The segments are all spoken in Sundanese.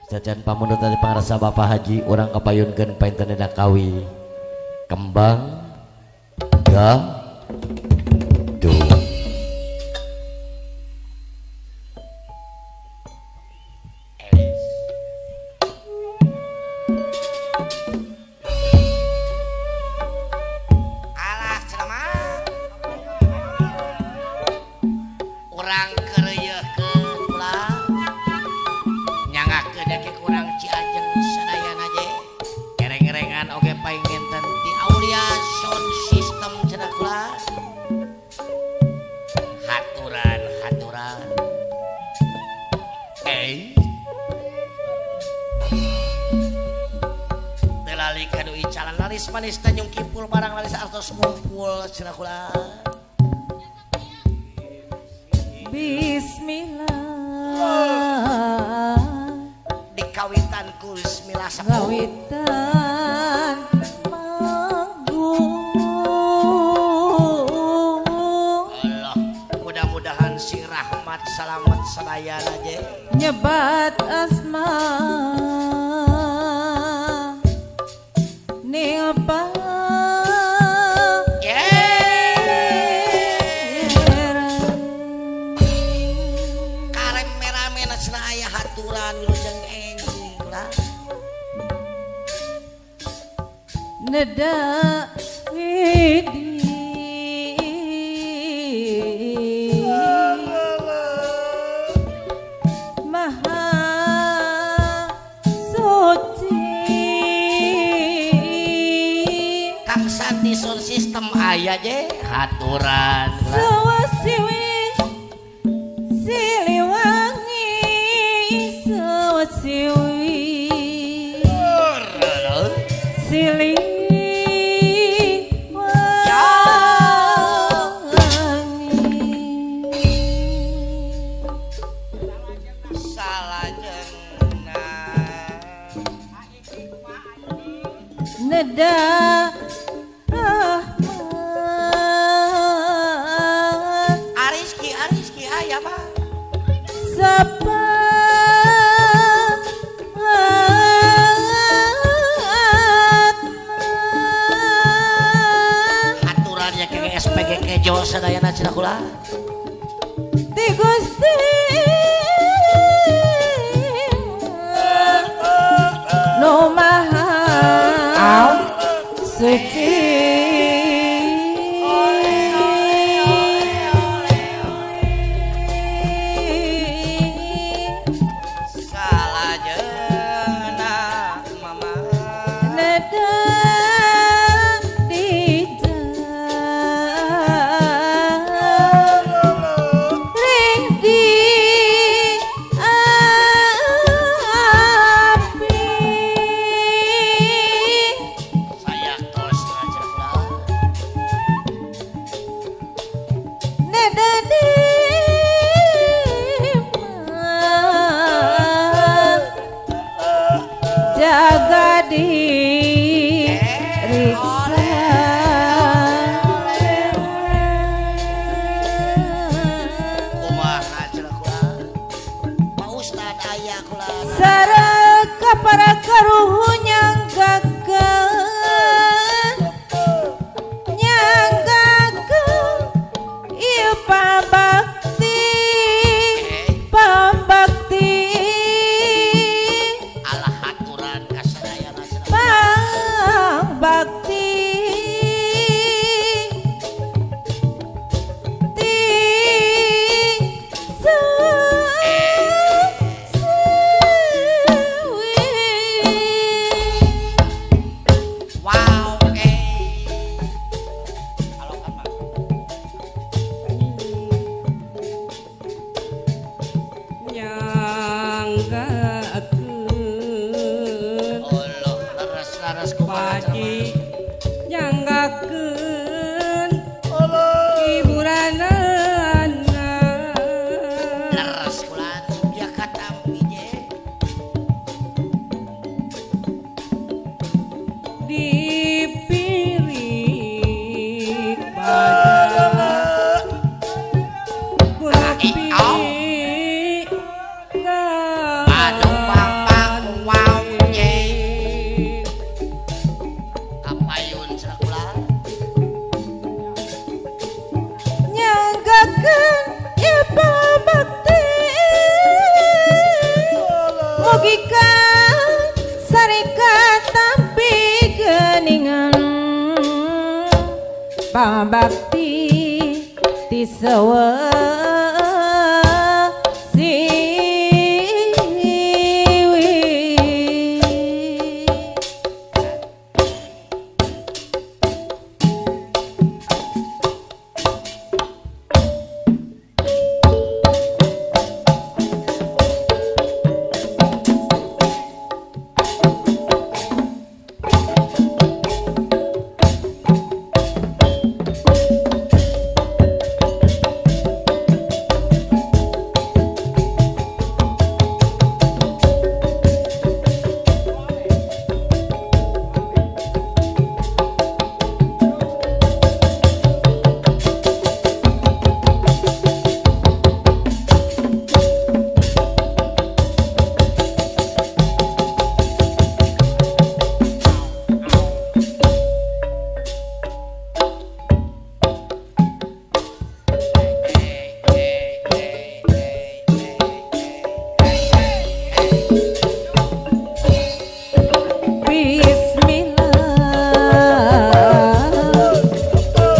Sajan pamundut dari pangarsa Bapak Haji urang kapayunkeun painten dina kawi kembang gadung. Alah ceramah urang keureuyeurkeun ulah nyangakeun deke kurang Cianjeng sadayana je ereng-erengan oge painginten ti Aulia Sound System cenah kula haturan-haturan teu lali ka deui calan laris manis Tanjung Kipul barang laris artos ngumpul cenah kula. Bismillah dikawitan ku bismillah sapu kawitan manggung. Allah mudah-mudahan sing rahmat salamet sadayana je nyebat asma nilpa karem merame cenah aya haturan wilujeng enjing lah neda widi maha suci. Kang Sandi sound system aya je haturan sawasiwi Siliwangi sawasiwi Siliwangi salajengna neda rahmat Ariski Ariski aya mah sapa haturannya ke SPG kejo sadayana cenah kula ti Gusti nu maha suci. Salajengna mama neda ring di api saya tos cenah kula neda di jaga di riksa kumaha cenah kula Pak Ustad aya kula sareng para karuhun nyanggakeun ieu pabakti pabakti alah haturan ka sadayana cenah pabakti ti wow alokan mah nyanggakeun Allah laras-laras kumaha Paji nyanggakeun hiburanana leres kula dia katampi je dipirik pada kunapi. Pambakti ti siwi.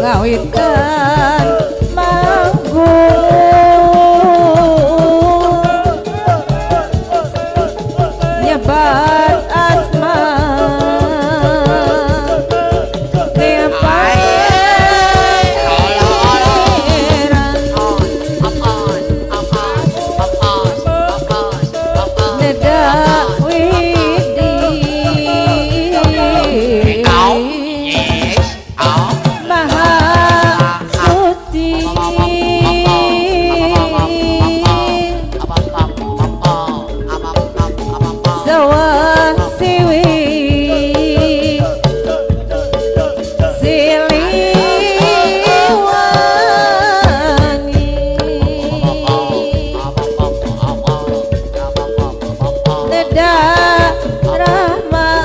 Ngawitan manggung nyebat asma pangeran nedak widi maha suci sawah siwi siliwangi nedak rahmat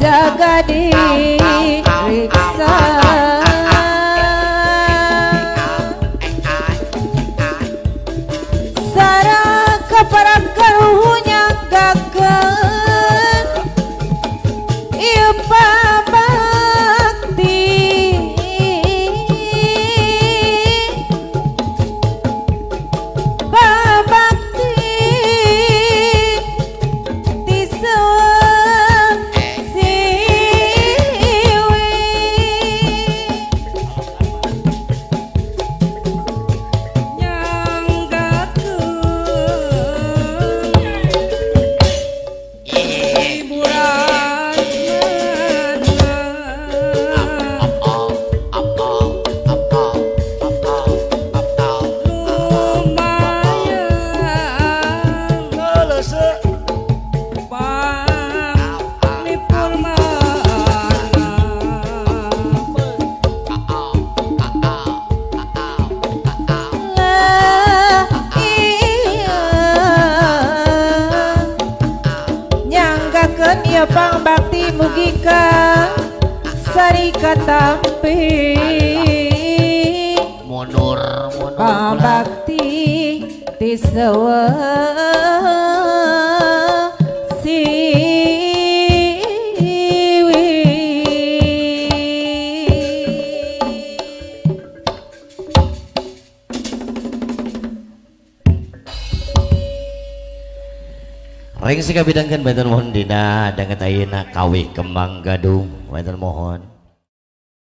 jaga diriksa saraka para karuhunya gaken ieu pabakti pabakti ti pangbakti mugi ka sari katampi mundur mundur pangbakti ti siwi. Ring sikabidangkeun benten mohon dina danget ayeuna kawih kembang gadung benten mohon.